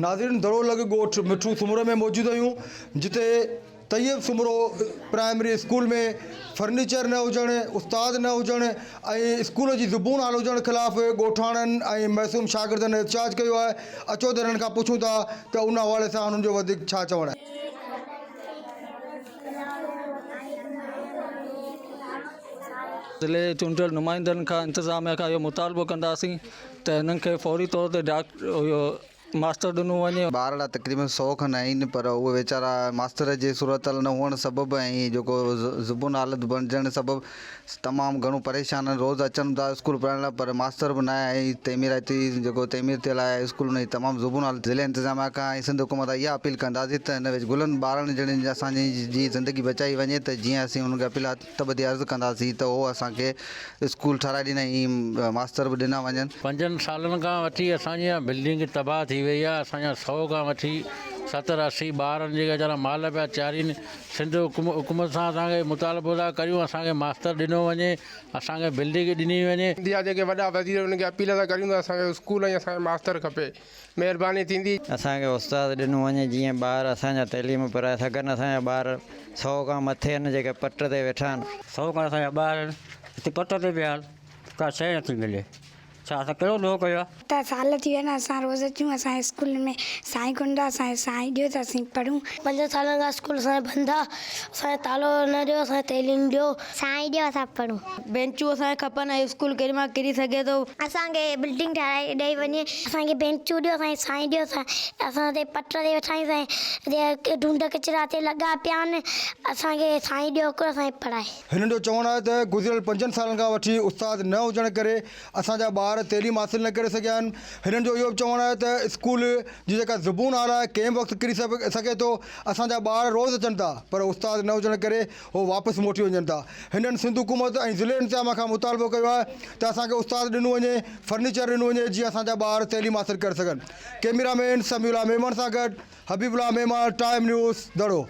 ناظرين دڙو لڳ ڳوٺ مٺو سومرو ۾ موجود آهيون جتي Tayyab Soomro primary school ۾ furniture نه هجڻ استاد نه هجڻ ۽ اسڪول جي زبون حال هجڻ خلاف ڳوٺاڻن ۽ معصوم شاگردن احتجاج ڪيو آهي اچو ته هنن کان پڇون ٿا ته ان حوالي سان هنن جو وڌيڪ ڇا چوڻ آهي. ضلعي جي چونڊيل نمائندن کان انتظاميا کان اهو مطالبو ڪنداسين ته هنن کي فوري طور تي ڊاڪٽر اهو ماستر ڏنو وڃي. ٻارڙا تقريبن سو کن آهن پر اهي ويچارا ماستر جي صورتحال نه هئڻ سبب ۽ جيڪو زبون حالت بڻجڻ سبب تمام گهڻو پريشان آهن روز اچن ٿا اسڪول پڙهڻ لاء پر ماستر به نه آهي ۽ تعميراتي جيڪو تعمير ٿيل آهي اسڪول ان جي تمام زبون حالت ضلعي انتظاميا کان ۽ سنڌ حڪومت کان اها اپيل ڪنداسين ته هن گلن ٻارڙن جهڙين اسان جي زندگي بچائي وڃي ته جيئن اسين انهن کي اپيل ته ٻڌي عرض ڪنداسين ته هو اسان کي اسڪول ٺهرائي ڏين ۽ ماستر به ڏنا وڃن. پنجن سالن کان وٺي اسان جي اها بلڊنگ تباهه ٿي وئي آهي اسان جا سو کان وٺي ستر اسي ٻار آهن جيڪي ويچارا مال پيا چارين سنڌ حڪومت سان اسان کي مطالبو ٿا ڪريون اسان کي ماستر ڏنو وڃي اسان کي بلڊنگ ڏني وڃي. سنڌ جا جيڪي وڏا وزير انهن کي اپيل ٿا ڪريون ته اسان کي اسڪول ۽ اسان کي ماستر کپي مهرباني ٿيندي. اسان کي استاد ڏنو وڃي جيئن ٻار اسان جا تعليم پرائي سگهن اسان جا ٻار سو کان مٿي آهن جيڪي پٽ تي ويٺا آهن. سو کان اسان جا ٻار هتي پٽ تي پيا آهن ڪا شيء نٿي ملي ڇا اسان ڪهڙو ڏوهه ڪيو آهي. ته سال ٿي ويا آهن اسان روز اچون اسان جي اسڪول ۾ سائين ڪونه ٿا اسان کي سائين ڏيو ته اسين پڙهون. پنجن سالن کان اسڪول اسان جا بند آ اسان کي تالو نه ڏيو اسان کي تعليم ڏيو. سائين ڏيو اسان پڙهون. بينچون اسان کي کپن ۽ اسڪول ڪيڏي مهل ڪري سگهي ٿو. اسان کي بلڊنگ ٺهرائي ڏئي وڃي. اسان کي بينچون ڏيو اسان کي سائين ڏيو اسان هتي پٽ تي ويٺا آهيون سائين هتي ڍونڍ ڪچرا هتي لڳا پيا آهن اسان کي سائين ڏيو هڪڙو اسان کي پڙهائي. هنن جو چوڻ آهي ته گذريل پنجن سالن کان وٺي استاد نه هجڻ ڪري اسان جا ٻار تعليم حاصل نه ڪري سگهيا آهن هنن جو اهو به چوڻ آهي ته اسڪول جي جيڪا زبون حال آهي ڪنهن به وقت ڪري سگهي ٿو اسان جا ٻار روز اچن ٿا پر استاد نه هجڻ ڪري هو واپس موٽي وڃن ٿا. هنن سنڌ حڪومت ۽ ضلعي انتظاميا کان مطالبو ڪيو آهي ته اسان کي استاد ڏنو وڃي، فرنيچر ڏنو وڃي جيئن اسان جا ٻار تعليم حاصل ڪري سگهن. ڪئميرا مين سميع الله ميمڻ سان گڏ حبيب الله ميمڻ، ٽائيم نيوز، دڙو.